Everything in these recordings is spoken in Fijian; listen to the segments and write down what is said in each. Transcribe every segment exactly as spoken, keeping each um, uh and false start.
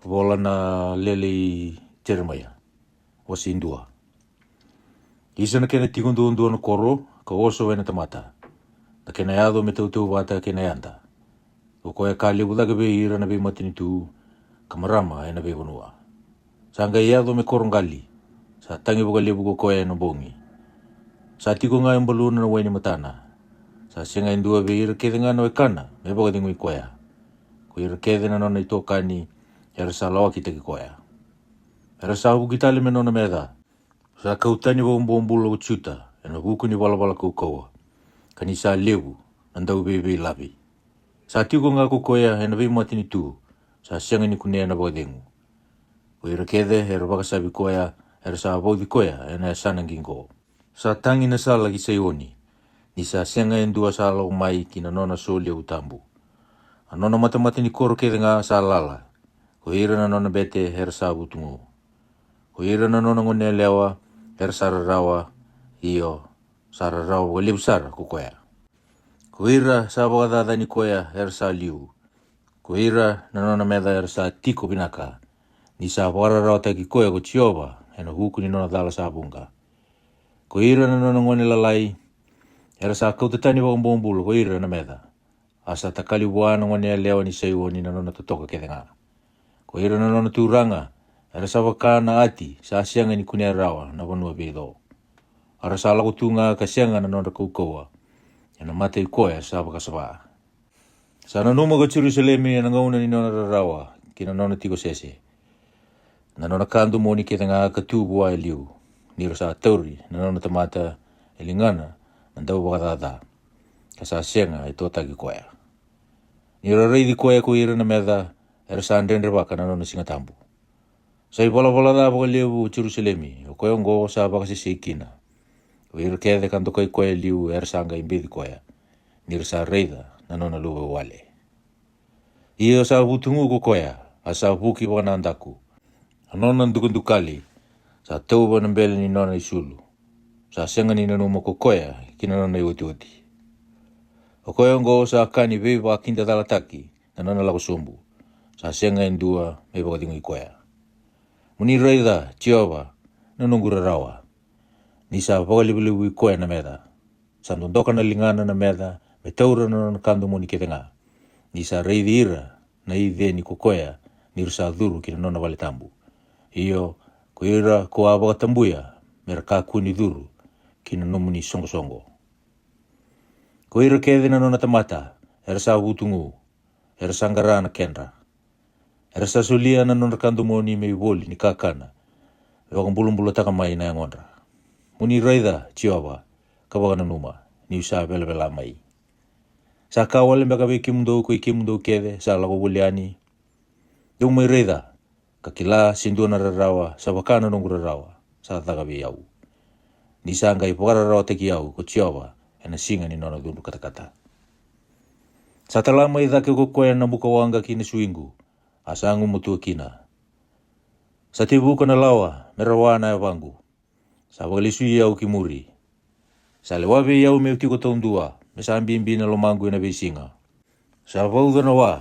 Vola na lele i Jeremaia. Wase dua. Isa na kena tiko duadua na koro, ka oso ena tamata. Na kena yaco me tautauvata kei na yada. O koya ka levu cake vei ira na veimatanitu, ka marama ena veivanua. Sa qai yaco me koro qali, sa tagi vakalevu ko koya ena bogi. Sa tiko ga e baluna na wai ni matana. Sa sega e dua vei ira kece ga na wekana me vakacegui koya. Ko ira kece na nona itokani, era sa lawakitaki koya. Era sa vuki tale me nona meca. Sa kau tani vakabobula ko Juta ena vuku ni valavala kaukauwa, ka ni sa levu na dauveiveilavi. Sa tiko ga ko koya ena veimatanitu, sa sega ni kunea na vakacegu. Ko ira kece era vakasavi koya, era sa vauci koya ena yasana qiqo. Sa tagi na sala ki Saioni, ni sa sega e dua sa lako mai ki na nona solevu tabu. A nona matamata ni koro kece ga sa lala, ko ira na nona bete era sa vutugu. Ko ira na nona goneyalewa era sa rarawa, io, sa rarawa vakalevu sara ko koya. Ko ira sa vakacacani koya era sa liu. Ko ira na nona meca era sa tiko vinaka, ni sa vakararawataki koya ko Jiova ena vuku ni nona cala sa vuqa. Ko ira na nona gone lalai era sa kauta tani vakabobula ko ira na meca. A sa takali vua na goneyalewa ni Saioni na nona totoka kece ga. Ko ira na nona turaga era sa vaka na ati sa sega ni kunea rawa na vanua veico. A ra sa lako tu ga ka sega na nodra kaukauwa ena mata i koya sa vakasava. Sa nanuma ko Jerusalemi ena gauna ni nona rarawa kei na nona tiko sese. Na nona ka domoni kece ga ka tu vua e liu, ni ra sa tauri na nona tamata e ligana na dauvakacaca, ka sa sega e totaki koya. Ni ra raici koya ko ira na meca, era sa dredrevaka na nona siga tabu. Sa ivalavala ca vakalevu o Jerusalemi, o koya oqo sa vakasesei kina. O ira kece ka dokai koya e liu era sa qai beci koya, ni ra sa raica na nona luvawale. Ia sa vutugu ko koya, a sa vuki vakanadaku. A nona dukadukali sa tauva na bele ni nona isulu. Sa sega ni nanuma ko koya ki na nona iotioti. O koya oqo sa ka ni veivakidacalataki na nona lako sobu. Sa sega e dua me vakacegui koya. Mo ni raica, Jiova, na noqu rarawa, ni sa vakalevulevui koya na meca. Sa dodoka na ligana na meca me taura na nona ka domoni kece ga. Ni sa raici ira na iceni ko koya, ni ra sa curu ki na nona vale tabu. Io, ko ira ko a vakatabuya me ra kakua ni curu ki na nomuni soqosoqo. Ko ira kece na nona tamata era sa vutugu, era sa qara na kedra. Era sa solia na nodra ka domoni me ivoli ni kakana me vakabulabulataka mai na yagodra. Mo ni raica, Jiova, ka vakananuma, ni'u sa velavela mai. Sa ka wale beka vei kemudou ko i kemudou kece sa lako voli yani? Dou mai raica, ka kila se dua na rarawa sa vaka na noqu rarawa sa caka vei au. Ni sa qai vakararawataki au ko Jiova ena siga ni nona cudru katakata. Sa tala mai cake ko koya na bukawaqa ki na suiqu, a sa gumatua kina. Sa tevuka na lawa me rawa na yavaqu. Sa vakalesui au ki muri. Sa lewa vei au me'u tiko taudua, me sa bibi na lomaqu ena veisiga. Sa vauca na wa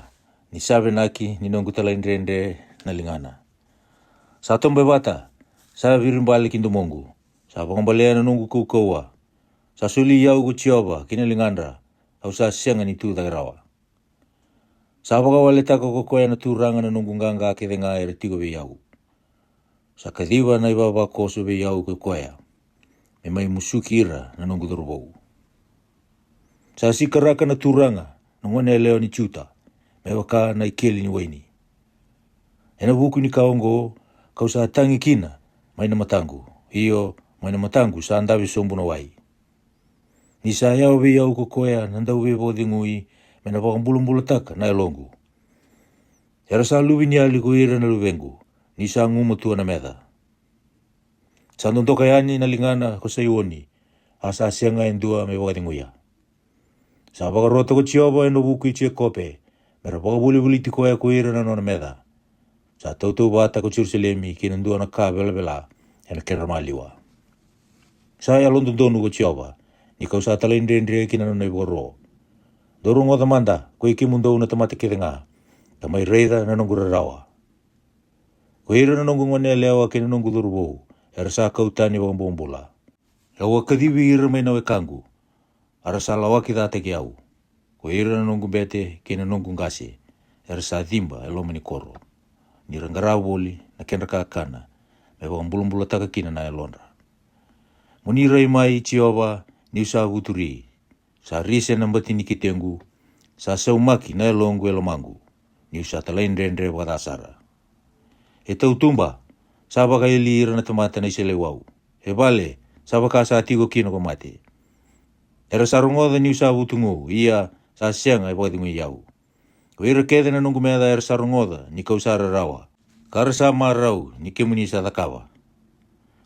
ni sa vinaki ni noqu talaidredre na ligana. Sa tobe vata, sa viribale ki domoqu. Sa vakabalea na noqu kaukauwa. Sa soli au ko Jiova ki na ligadra, au sa sega ni tu cake rawa. Sa vakawaletaka ko koya na Turaga na noqu qaqa kece ga era tiko vei au. Sa kaciva na ivavakoso vei au ko koya, me mai musuki ira na noqu cauravou. Sa sikaraka na Turaga na goneyalewa ni Juta, me vaka na ikeli ni waini. Ena vuku ni ka oqo, ka'u sa tagi kina mai na mataqu, io, mai na mataqu sa dave sobu na wai. Ni sa yawa vei au ko koya na dauveivakacegui, me na vakabulabulataka na yaloqu. Era sa luveniyali ko ira na luvequ, ni sa gumatua na meca. Sa dodoka yani na ligana ko Saioni, a sa sega e dua me vakaceguya. Sa vakarota ko Jiova ena vuku i Jekope, me ra vakavolivoliti koya ko ira na nona meca. Sa tautauvata ko Jerusalemi ki na dua na ka velavela ena kedra maliwa. Sa yalododonu ko Jiova, ni ka'u sa talaidredre ki na nona ivakaro. Dou rogoca mada, ko i kemudou na tamata kece ga, ka mai raica na noqu rarawa. Ko ira na noqu gone yalewa kei na noqu cauravou era sa kau tani vakabobula. Au a kacivi ira mai na wekaqu, a ra sa lawakicataki au. Ko ira na noqu bete kei na noqu qase era sa ciba e loma ni koro, ni ra qara voli na kedra kakana me vakabulabulataka kina na yalodra. Mo ni rai mai, Jiova, ni'u sa vuturi. Sa rise na bati ni ketequ, sa saumaki na yaloqu e lomaqu, ni'u sa talaidredre vakaca sara. E tautuba, sa vakaeli ira na tamata na iseleiwau. E vale, sa vaka sa tiko kina ko mate. Era sa rogoca ni'u sa vutugu, ia sa sega e vakacegui au. Ko ira kece na noqu meca era sa rogoca ni ka'u sa rarawa, ka ra sa marau ni kemuni sa cakava.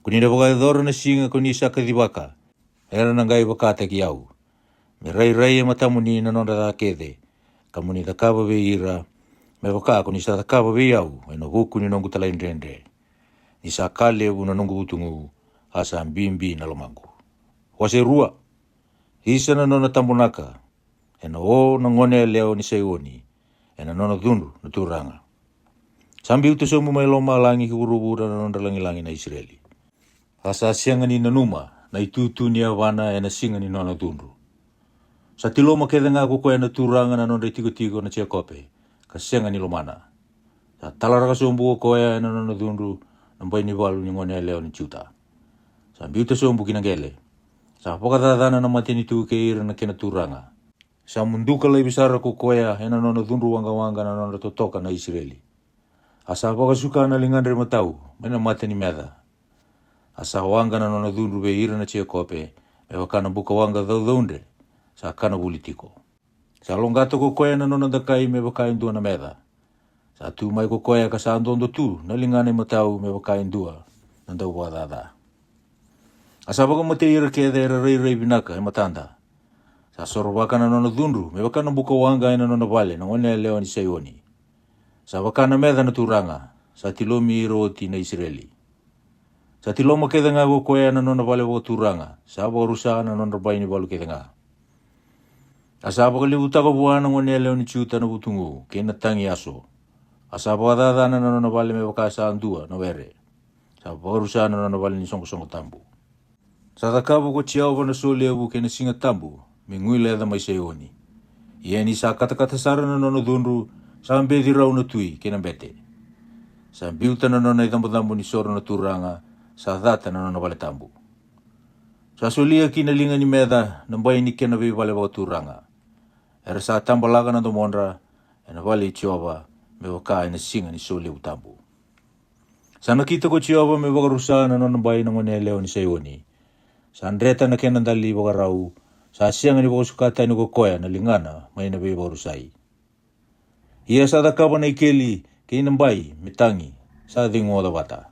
Ko ni na vakayacora na siga ko ni sa kacivaka, era na qai vakataki au. Me rairai e matamuni na nodra ca kece, ka mo ni cakava vei ira me vaka ko ni sa cakava vei au ena vuku ni noqu talaidredre. Ni sa ka levu na noqu vutugu, a sa bibi na lomaqu. Wase rua. Isa na nona tabonaka ena o na gone yalewa ni Saioni, ena nona cudru na Turaga. Sa biuta sobu mai lomalagi ki vuravura na nodra lagilagi na Isireli. A sa sega ni nanuma na itutu ni yavana ena siga ni nona cudru. Sa tiloma kece ga ko koya na Turaga na nodra itikotiko na Jekope, ka sega ni lomana. Sa talaraka sobu ko koya ena nona cudru na bai ni valu ni gone yalewa ni Juta. Sa biuta sobu ki na qele. Sa vakacacana na matanitu kei ira na kena turaga. Sa muduka laivi sara ko koya ena nona cudru waqawaqa na nodra totoka na Isireli. A sa vakasuka na ligadra imatau mai na mata ni meca. A sa waqa na nona cudru vei ira na Jekope me vaka na buka waqa caucaudre sa kana vuli tiko. Sa loqata ko koya na nona dakai me vaka e dua na meca. Sa tu mai ko koya ka sa dodo tu na ligana imatau me vaka e dua na dauvakacaca. A sa vakamatei ira kece era rairai vinaka e matada. Sa sorovaka na nona cudru me vaka na buka waqa ena nona vale na gone yalewa ni Saioni. Sa vaka na meca na Turaga, sa tilomi ira oti na Isireli. Sa tiloma kece ga ko koya na nona vale vakaturaga, sa vakarusa na nodra bai ni valu kece ga. A sa vakalevutaka vua na gone yalewa ni Juta na vutugu kei na tagi yaso. A sa vakacacana na nona vale me vaka sa dua na were. Sa vakarusa na nona vale ni soqosoqo tabu. Sa cakava ko Jiova na solevu kei na siga tabu me guileca mai Saioni. Ia ni sa katakata sara na nona cudru, sa beci rau na tui kei na bete. Sa biuta na nona icabocabo ni soro na Turaga, sa cata na nona vale tabu. Sa solia ki na liga ni meca na bai ni kena veivale vakaturaga. Era sa tabalaka na domodra ena vale i Jiova me vaka ena siga ni solevu tabu. Sa nakita ko Jiova me vakarusa na nona bai na gone yalewa ni Saioni. Sa dreta na kena dali vakarau, sa sega ni vakasuka tani ko koya na ligana mai na veivakarusai. Ia sa cakava na ikeli kei na bai me tagi, sa cegu oca vata.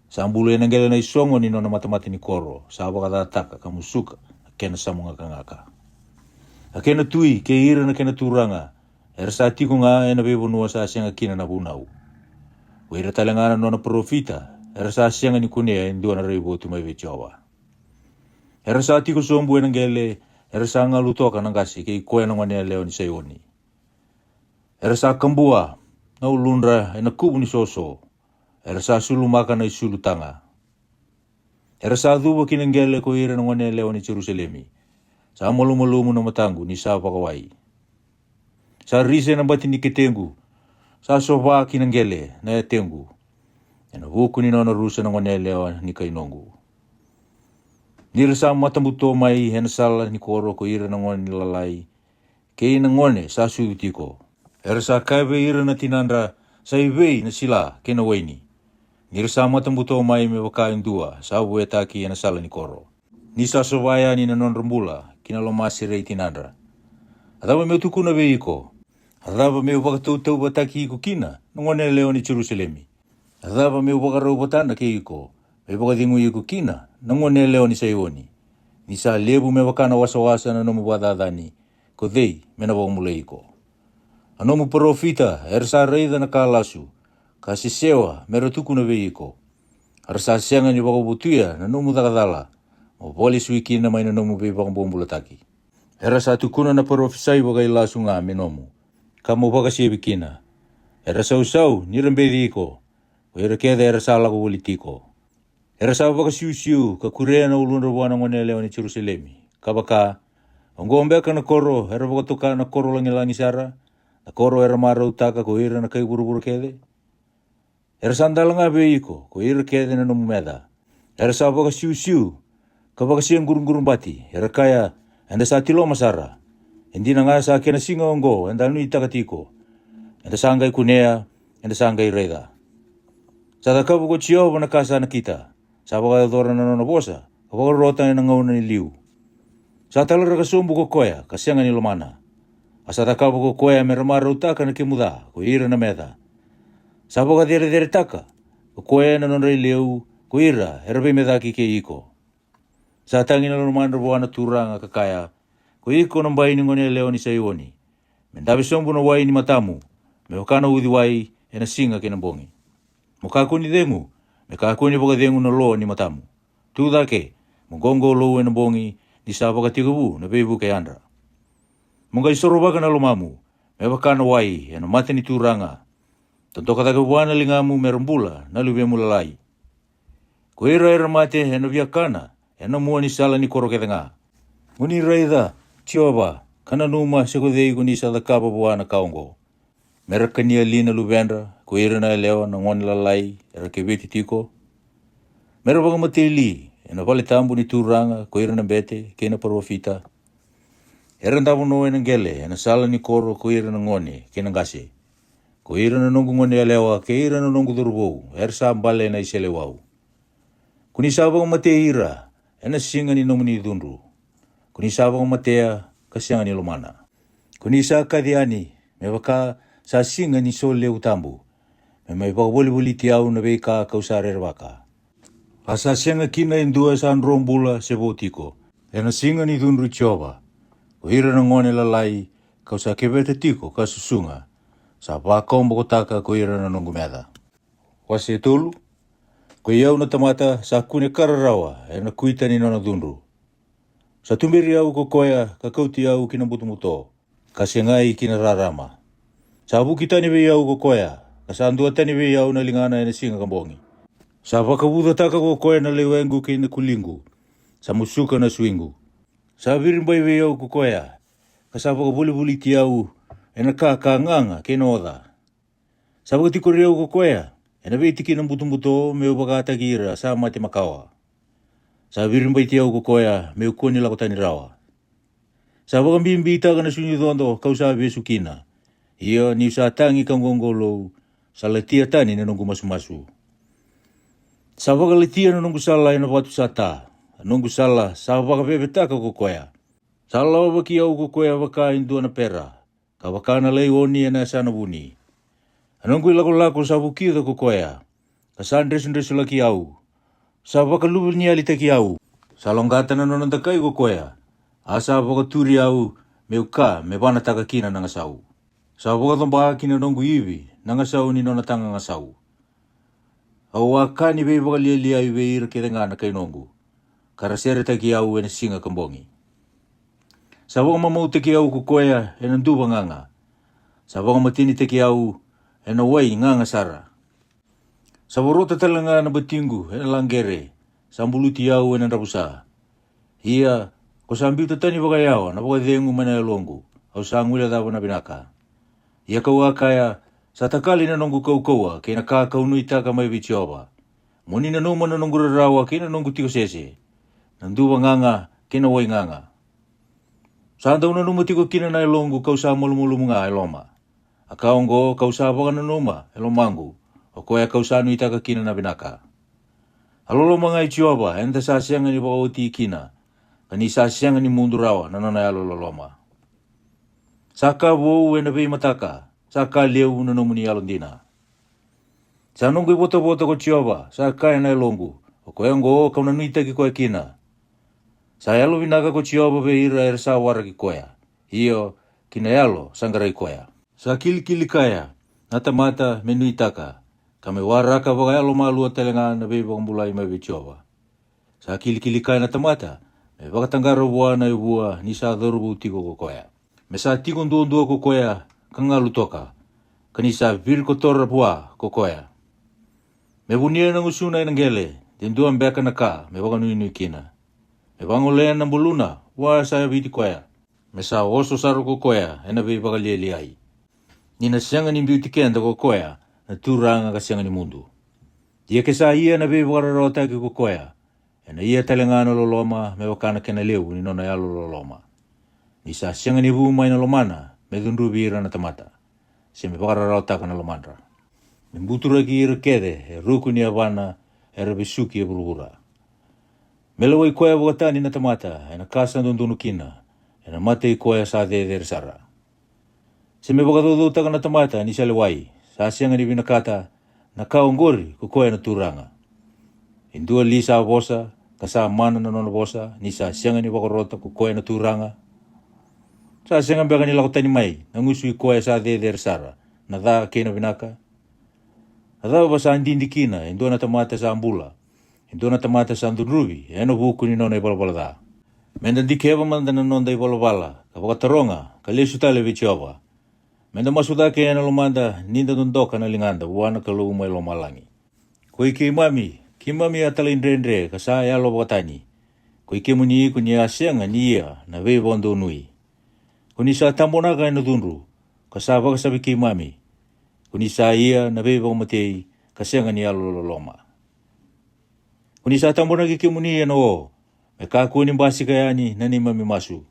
Sa bulu ena qele na isogo ni nona matamata ni koro, sa vakacataka ka musuka a kena samu gakagaka. A kena tui kei ira na kena turaga, era sa tiko ga ena veivanua sa sega kina na vunau. Ko ira tale ga na nona parofita, era sa sega ni kunea e dua na raivotu mai vei Jiova. Era sa tiko sobu ena qele, era sa galu toka na qase kei koya na gone yalewa ni Saioni. Era sa kabua na uludra ena kuvu ni soso, era sa sulumaka na isulu taga. Era sa cuva ki na qele ko ira na gone yalewa ni Jerusalemi. Sa malumalumu na mataqu ni sa vakawai. Sa rise na bati ni ketequ, sa sova ki na qele na yatequ, ena vuku ni nona rusa na gone yalewa ni kai noqu. Ni ra sa matabuto mai ena sala ni koro ko ira na gone lalai, kei na gone sa sucu tiko. Era sa kaya vei ira na tinadra, sa i vei na sila kei na waini? Ni ra sa matabuto mai me vaka e dua sa vuetaki ena sala ni koro. Ni sa sova yani na nodra bula ki na lomaserei tinadra. A cava meu tukuna vei iko? A cava meu vakatautauvataki iko kina, na gone yalewa ni Jerusalemi? A cava meu vakarau vatana kei iko, meu vakacegui iko kina, na gone yalewa ni Saioni? Ni sa levu me vaka na wasawasa na nomu vakacacani, ko cei me na vakabulai iko? A nomu parofita era sa raica na ka lasu, ka sesewa me ra tukuna vei iko. A ra sa sega ni vakavotuya na nomu caka cala, mo vole sui kina mai na nomu veivakabobulataki. Era sa tukuna na parofisai vakailasu ga me nomu, ka mo vakasevi kina. Era sausau ni ra beci iko, ko ira kece era sa lako voli tiko. Era sa vakasiusiu ka kurea na uludra vua na gone yalewa ni Jerusalemi, ka vaka, oqo beka na koro era vakatoka na koro lagilagi sara, na koro era marautaka ko ira na kai vuravura kece? Era sa dalaga vei iko ko ira kece na nomu meca. Era sa vakasiusiu ka vakasegurugurubati, era kaya, eda sa tiloma sara. E dina ga sa kena siga oqo eda nuitaka tiko. Eda sa qai kunea, eda sa qai raica. Sa cakava ko Jiova na ka sa nakita. Sa vakayacora na nona vosa ka vakarota ena gauna ni liu. Sa talaraka sobu ko koya ka sega ni lomana. A sa cakava ko koya me ra marautaka na kemu ca ko ira na meca. Sa vakacereceretaka ko koya na nodra ileu ko ira era veimecaki kei iko. Sa tagi na lomadra vua na Turaga ka kaya, ko iko na bai ni gone yalewa ni Saioni, me dave sobu na wai ni matamu, me vaka na uciwai ena siga kei na bogi. Mo kakua ni cegu, me kakua ni vakacegu na lo ni matamu. Tu cake, mo qoqolou ena bogi, ni sa vakatekivu na veivuke yadra. Mo qai sorovaka na lomamu, me vaka na wai ena mata ni Turaga. Dodoka cake vua na ligamu me ra bula na luvemu lalai. Ko ira era mate ena viakana ena mua ni sala ni koro kece ga. Mo ni raica, Jiova, ka nanuma se ko cei ko ni sa cakava vua na ka oqo. Me ra kania li na luvedra ko ira na yalewa na gone lalai era keveti tiko? Me ra vakamatei li ena vale tabu ni Turaga ko ira na bete kei na parofita? Era davo no ena qele ena sala ni koro ko ira na gone kei na qase. Ko ira na noqu gone yalewa kei ira na noqu cauravou era sa bale ena iseleiwau. Ko ni sa vakamatei ira ena siga ni nomuni cudru. Ko ni sa vakamatea ka sega ni lomana. Ko ni sa kaci yani me vaka sa siga ni solevu tabu, me mai vakavolivoliti au na veika kau sa rerevaka. A sa sega kina e dua sa dro bula se vo tiko ena siga ni cudru i Jiova. Ko ira na gone lalai kau sa keveta tiko ka susuga, sa vakawabokotaka ko ira na noqu meca. Wase tolu. Ko i au na tamata sa kune ka rarawa ena kuita ni nona cudru. Sa tuberi au ko koya ka kauti au ki na butobuto, ka segai ki na rarama. Sa vuki tani vei au ko koya, ka sa dua tani vei au na ligana ena siga ka bogi. Sa vakavucataka ko koya na lewequ kei na kuliqu, sa musuka na suiqu. Sa viribai vei au ko koya, ka sa vakavolivoliti au ena ka ka gaga kei na oca. Sa vakatikori au ko koya ena veitikina butobuto me'u vakataki ira sa mate makawa. Sa viribaiti au ko koya me'u kua ni lako tani rawa. Sa vakabibitaka na sui ni codo ka'u sa vesu kina. Ia ni'u sa tagi ka qoqolou, sa latia tani na noqu masumasu. Sa vakalatia na noqu sala ena vatu sa ta, a noqu sala sa vakavevetaka ko koya. Sa lawavaki au ko koya vaka e dua na pera, ka vaka na laioni ena yasana vuni. A noqu ilakolako sa vukica ko koya, ka sa dresudresulaki au, sa vakaluveniyalitaki au. Sa loqata na nona dakai ko koya, a sa vakaturi au me'u ka me vanataka kina na gasau. Sa vakacoba ki na noqu ivi na gasau ni nona taga gasau. Au a ka ni veivakalialiai vei ira kece ga na kai noqu, ka ra seretaki au ena siga ka bogi. Sa vakamamautaki au ko koya ena duva gaga. Sa vakamatenitaki au ena wai gaga sara. Sa vorota tale ga na batiqu ena laqere. Sa buluti au ena dravusa. Ia, ko sa biuta tani vakayawa na vakacegu mai na yaloqu, au sa guilecava na vinaka. Ia ka'u a kaya, sa takali na noqu kaukauwa kei na ka ka'u nuitaka mai vei Jiova. Mo ni nanuma na noqu rarawa kei na noqu tiko sese, na duva gaga kei na wai gaga. Sa dau nanuma tiko kina na yaloqu ka'u sa malumalumu ga e loma. A ka oqo ka'u sa vakananuma e lomaqu, o koya ka'u sa nuitaka kina na vinaka. A loloma ga i Jiova eda sa sega ni vakaoti kina, ka ni sa sega ni mudu rawa na nona yalololoma. Sa ka vou ena veimataka, sa ka levu na nomuni yalodina. Sa noqu ivotavota ko Jiova, sa kaya na yaloqu, o koya oqo ka'u na nuitaki koya kina. Sa yalovinaka ko Jiova vei ira era sa waraki koya, io, ki na yalo sa qarai koya. Sa kilikili kaya na tamata me nuitaka, ka me waraka vakayalomalua tale ga na veivakabulai mai vei Jiova. Sa kilikili kaya na tamata me vakataqara vua na ivua ni sa cauravou tiko ko koya. Me sa tiko duadua ko koya ka galu toka, ka ni sa virikotora vua ko koya. Me vunia na gusuna ena qele, de dua beka na ka me vakanuinui kina. Me vagolea na buluna vua sa yaviti koya, me sa oso sara ko koya ena veivakalialiai. Ni na sega ni biuti keda ko koya na Turaga ka sega ni mudu. Ia ke sa ia na veivakararawataki ko koya, ena ia tale ga na loloma me vaka na kena levu ni nona yalololoma. Ni sa sega ni vu mai na lomana me cudruvi ira na tamata, se me vakararawataka na lomadra, me buturaki ira kece e ruku ni yavana era vesuki e vuravura. Me lewai koya vakatani na tamata ena ka sa dodonu kina, ena mata i koya sa cecere sara. Se me vakacaucautaka na tamata ni sa lewai, sa sega ni vinakata na ka oqori ko koya na Turaga. E dua li sa vosa, ka sa mana na nona vosa, ni sa sega ni vakarota ko koya na Turaga? Sa sega beka ni lako tani mai na gusu i koya sa cecere sara na ca kei na vinaka? A cava sa didi kina e dua na tamata sa bula, e dua na tamata sa cudruvi ena vuku ni nona ivalavala ca? Me da dikeva mada na noda ivalavala ka vakataroga ka lesu tale vei Jiova. Me da masu cake ena lomada ni da dodoka na ligada vua na Kalou mai lomalagi. Ko i keimami, keimami a talaidredre ka sa yalo vakatani. Ko i kemuni ko ni a sega ni ia na veivakadonui. Ko ni sa tabonaka ena cudru, ka sa vakasavi keimami. Ko ni sa ia na veivakamatei, ka sega ni yalololoma. Ko ni sa tabonaki kemuni ena o, me kakua ni basika yani na neimami masu.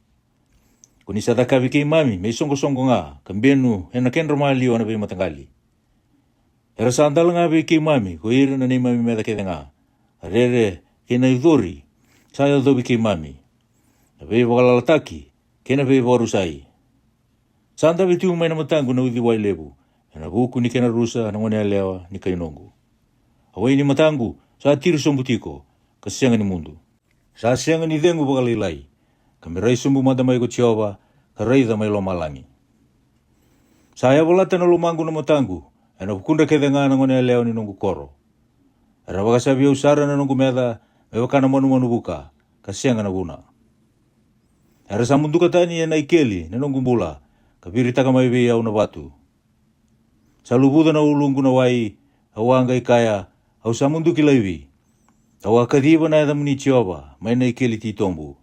Ko ni sa cakavi keimami me isoqosoqo ga, ka benu ena kedra maliwa na veimataqali. Era sa dala ga vei keimami ko ira na neimami meca kece ga. A rere kei na icori sa yacovi keimami, na veivakalalataki kei na veivakarusai. Sa dave tu mai na mataqu na uciwai levu, ena vuku ni kena rusa na goneyalewa ni kai noqu. A wai ni mataqu sa tiri sobu tiko, ka sega ni mudu. Sa sega ni cegu vakalailai, ka me rai sobu mada mai ko Jiova, ka raica mai lomalagi. Sa yavalata na lomaqu na mataqu ena vukudra kece ga na goneyalewa ni noqu koro. Era vakasavi au sara na noqu meca me vaka na manumanu vuka, ka sega na vuna. Era sa muduka tani ena ikeli na noqu bula, ka viritaka mai vei au na vatu. Sa luvuca na uluqu na wai, au a qai kaya, au sa muduki laivi. Au a kaciva na yacamuni Jiova mai na ikeli titobu.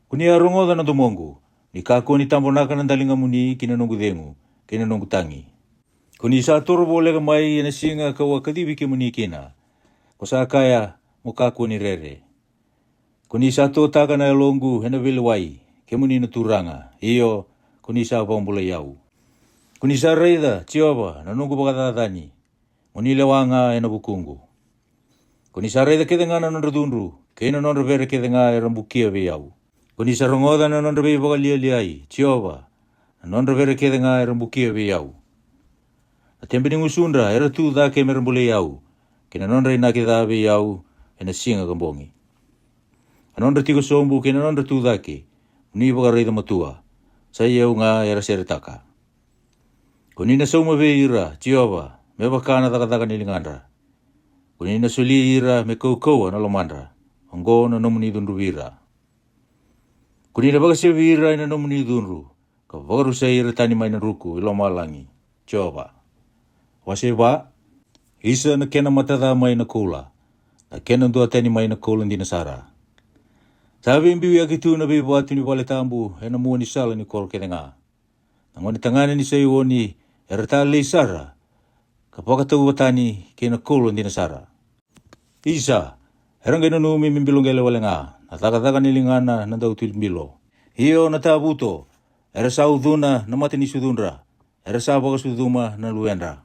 Ko ni a rogoca na domoqu, ni kakua ni tabonaka na daligamuni ki na noqu cegu kei na noqu tagi. Ko ni sa toro voleka mai ena siga kau a kacivi kemuni kina. Ko sa kaya, mo kakua ni rere. Ko ni sa totaka na yaloqu ena veilewai, kemuni na Turaga, io, ko ni sa vakabulai au. Ko ni sa raica, Jiova, na noqu vakacacani, mo ni lewa ga ena vukuqu. Ko ni sa raica kece ga na nodra cudru, kei na nodra vere kece ga era bukia vei au. Ko ni sa rogoca na nodra veivakalialiai, Jiova, na nodra vere kece ga era bukia vei au. Na tebe ni gusudra era tu cake mera bulei au, kei na nodra inaki ca vei au ena siga ka bogi. A nodra tiko sobu kei na nodra tu cake, mo ni vakaraica matua, sa i au ga era seretaka. Ko ni na sauma vei ira, Jiova, me vaka na cakacaka ni ligadra. Ko ni na soli ira me kaukauwa na lomadra, oqo na nomuni cudruvi ira. Ko ni na vakasevi ira ena nomuni cudru, ka vakarusai ira tani mai na ruku i lomalagi, Jiova. Wase va. Isa na kena mataca mai na koula, na kena duatani mai na koula dina sara. Sa veibiuyaki tu na veivatu ni vale tabu ena mua ni sala ni koro kece ga. Na gone tagane ni Saioni era talei sara, ka vakatauvatani kei na koula dina sara. Isa, era qai nanumi me bilo qele wale ga na cakacaka ni ligana na dautilibilo. Io na tavuto, era sa ucuna na mata ni sucudra, era sa vakasucuma na luedra.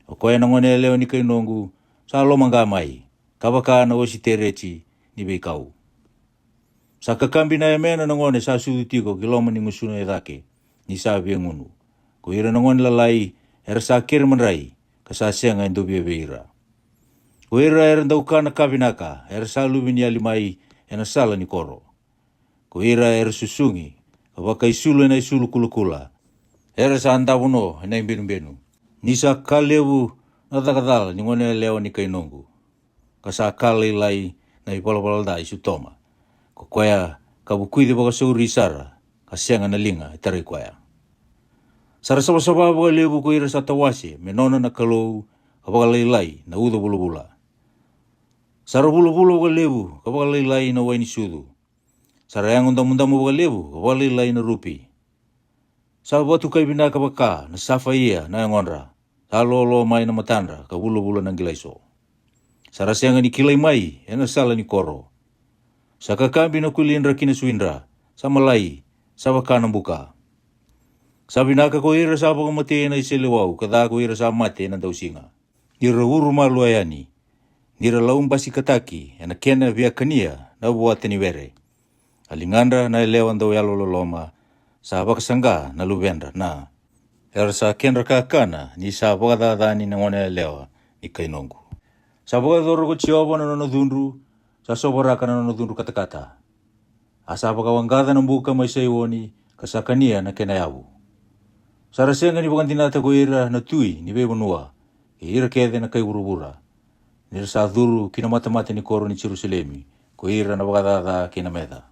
O koya na gone yalewa ni kai noqu, sa lomaqa mai, ka vaka na ositereti ni veikau. Sa kakabi na yamena na gone sa sucu tiko ki loma ni gusuna e cake, ni sa via gunu. Ko ira na gone lalai, era sa kere madrai, ka sa sega e dovia vei ira. Ko ira era dau kana ka vinaka, era sa luveniyali mai ena sala ni koro. Ko ira era susugi, ka vakaisulu ena isulu kulakula, era sa davo no ena ibenubenu. Ni sa ka levu na caka cala ni gone yalewa ni kai noqu, ka sa ka lailai na ivalavala ca i Sotoma. Ko koya ka vukici vakasauri sara, ka sega na liga e tarai koya. Sa ra savasava vakalevu ko ira sa tawase me nona na Kalou, ka vakalailai na uca vulavula. Sa ra vulavula vakalevu ka vakalailai na wai ni sucu. Sa ra yago damudamu vakalevu ka vakalailai na rupi. Sa vatukai vinaka vaka na safaia na yagodra. Sa loaloa mai na matadra ka vulavula na qilaiso. Sa ra sega ni kilai mai e na sala ni koro. Sa kakabi na kulidra ki na suidra, sa malai, sa vaka na buka. Sa vinaka ko ira sa vakamatei e na iseleiwau ka ca ko ira sa mate e na dausiga. Ni ra urumalua yani, ni ra laubasikataki e na kena viakania na vuata ni were. A ligadra na yalewa dau yalololoma, sa vakasaqa na luvedra na. Era sa kedra kakana ni sa vakacacani na gone yalewa ni kai noqu. Sa vakayacora ko Jiova na nona cudru, sa sovaraka na nona cudru katakata. A sa vakawaqaca na buka mai Saioni, ka sa kania na kena yavu. Sa ra sega ni vakadinata ko ira na tui ni veivanua, kei ira kece na kai vuravura. Ni ra sa curu ki na matamata ni koro ni Jerusalemi, ko ira na vakacaca kei na meca.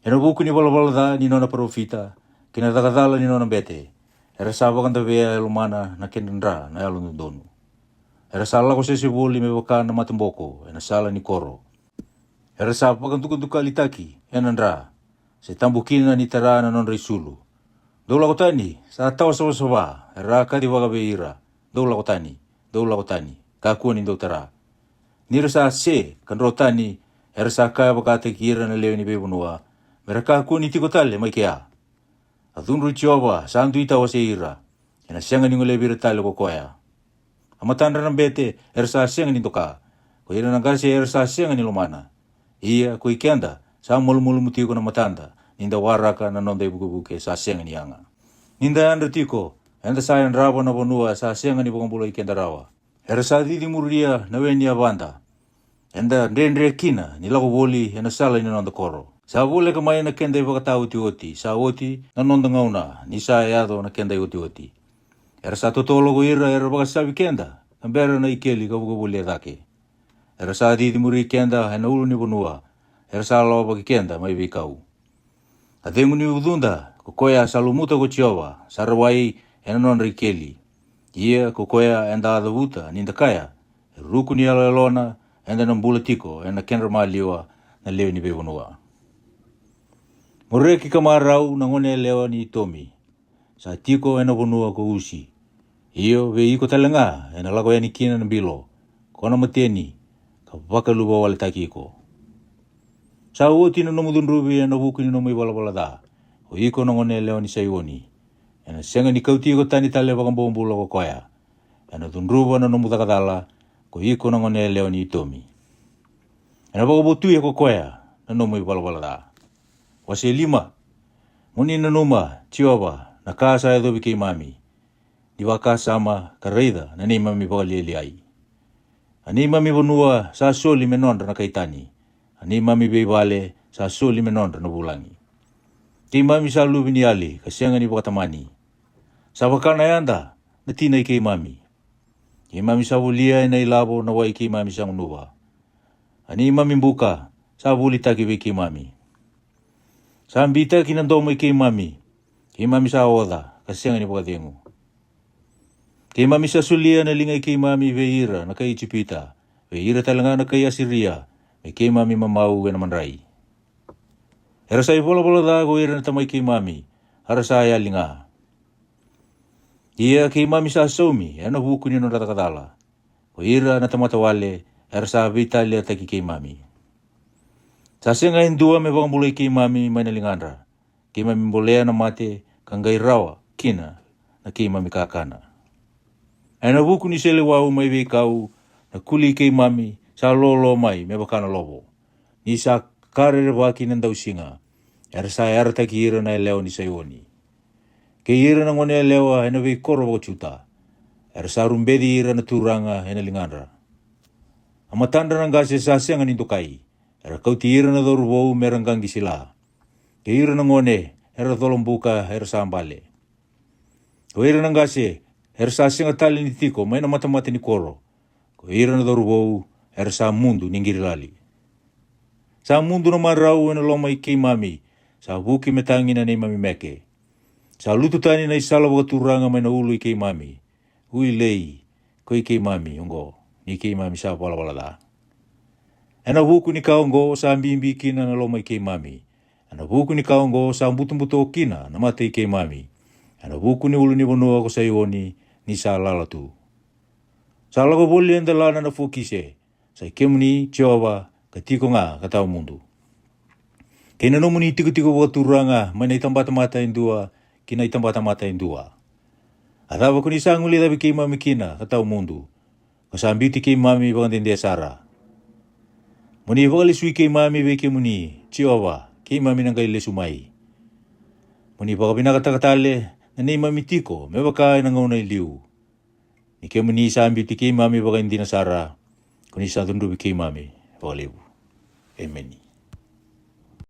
E na vuku ni valavala ca ni nona parofita, kei na cakacala ni nona bete, era sa vakadavea e lomana na kedra dra na yalododonu. Era sa lako sese voli me vaka na mataboko e na sala ni koro. Era sa vakadukadukalitaki e na dra, se tabu kina ni tara na nodra isulu. Dou lako tani, sa tawa savasava, era a kacivaka vei ira. Dou lako tani, dou lako tani, kakua ni dou tara. Ni ra sa se ka dro tani, era sa kaya vakataki ira na lewe ni veivanua, me ra kakua ni tiko tale mai kea. A cudru i Jiova sa dui tawasei ira, e na sega ni golevi ira tale ko koya. A matadra na bete era sa sega ni doka, ko ira na qase era sa sega ni lomana. Ia ko i keda sa malumalumu tiko na matada, ni da waraka na noda ivukevuke sa sega ni yaga. Ni da yadra tiko, eda sa yadrava na vanua sa sega ni vakabulai keda rawa. Era sa cicimuria na we ni yavada. Eda dredre kina ni lako voli e na sala ni noda koro. Sa voleka mai na keda ivakataotioti, sa oti na noda gauna ni sa yaco na keda iotioti. Era sa totolo ko ira era vakasavi keda, ka bera na ikeli ka vukavoli e cake. Era sa cicimuri keda e na ulu ni vanua, era sa lawavaki keda mai veikau. A cegu ni ucuda, ko koya sa lumuta ko Jiova, sa rawai e na nodra ikeli. Ia ko koya eda a cavuta ni da kaya, e ruku ni yaloyalona, eda na bula tiko e na kedra maliwa na lewe ni veivanua. Mo reki ka marau na gone yalewa ni Itomi. Sa tiko e na vanua ko Usi. Io, vei iko tale ga e na lako yani kina na bilo, ko na mateni, ka vakaluvawaletaki iko. Sa oti na nomu cudruvi e na vuku ni nomu ivalavala ca, o iko na gone yalewa ni Saioni. E na sega ni kauti iko tani tale vakabobula ko koya. E na cudruva na nomu cakacala, ko iko na gone yalewa ni Itomi. E na vakavotuya ko koya na nomu ivalavala ca. Wase lima. Mo ni nanuma, Jiova, na ka sa yacovi keimami. Ni vakasama ka raica na neimami vakalialiai. A neimami vanua sa soli me nodra na kai tani. A neimami veivale sa soli me nodra na vulagi. Keimami sa luve ni yali ka sega ni vakatamani. Sa vaka na yada na tina i keimami. Keimami sa volia e na ilavo na wai keimami sa gunuva. A neimami buka sa volitaki vei keimami. Sa bitaki na domo i keimami. Keimami sa oca ka sega ni vakacegu. Keimami sa solia na liga i keimami vei ira na kai Ijipita, vei ira tale ga na kai Asiria, me keimami mamau e na madrai. Era sa ivalavala ca ko ira na tamai keimami, a ra sa yali ga. Ia keimami sa saumi e na vuku ni nodra cakacala. Ko ira na tamata wale era sa veitaliataki keimami. Sa sega e dua me vakabulai keimami mai na ligadra. Keimami bolea na mate ka qai rawa kina na keimami kakana. E na vuku ni seleiwau mai veikau, na kuli i keimami sa loloa mai me vaka na lovo. Ni sa ka rerevaki na dausiga, era sa yarataki ira na yalewa ni Saioni. Kei ira na gone yalewa e na veikoro vaka-Juta, era sa rubeci ira na turaga e na ligadra. A matadra na qase sa sega ni dokai, era kauti ira na cauravou me ra qaqi sila. Kei ira na gone era cola buka era sa bale. Ko ira na qase era sa sega tale ni tiko mai na matamata ni koro. Ko ira na cauravou era sa mudu ni qirilali. Sa mudu na marau e na loma i keimami, sa vuki me tagi na neimami meke. Sa lutu tani na isala vakaturaga mai na ulu i keimami. Uilei, ko i keimami oqo, ni keimami sa valavala ca. Ena vuku ni ka oqo sa bibi kina na loma i keimami. Ena vuku ni ka oqo sa butobuto kina na mata i keimami. Ena vuku ni ulunivanua ko Saioni, ni sa lala tu. Sa lako voli e delana na fokise. Sa i kemuni, Jiova, ka tiko ga ka tawa mudu. Kei na nomuni tikotiko vakaturaga mai na itabatamata e dua ki na itabatamata e dua. A cava ko ni sa guilecavi keimami kina ka tawa mudu, ka sa biuti keimami vakadede sara? Mo ni vakalesui keimami vei kemuni, Jiova, keimami na qai lesu mai. Mo ni vakavinakataka tale na neimami tiko me vaka e na gauna e liu. Ni kemuni sa biuti keimami vakaidina sara, ko ni sa cudruvi keimami vakalevu. Emeni.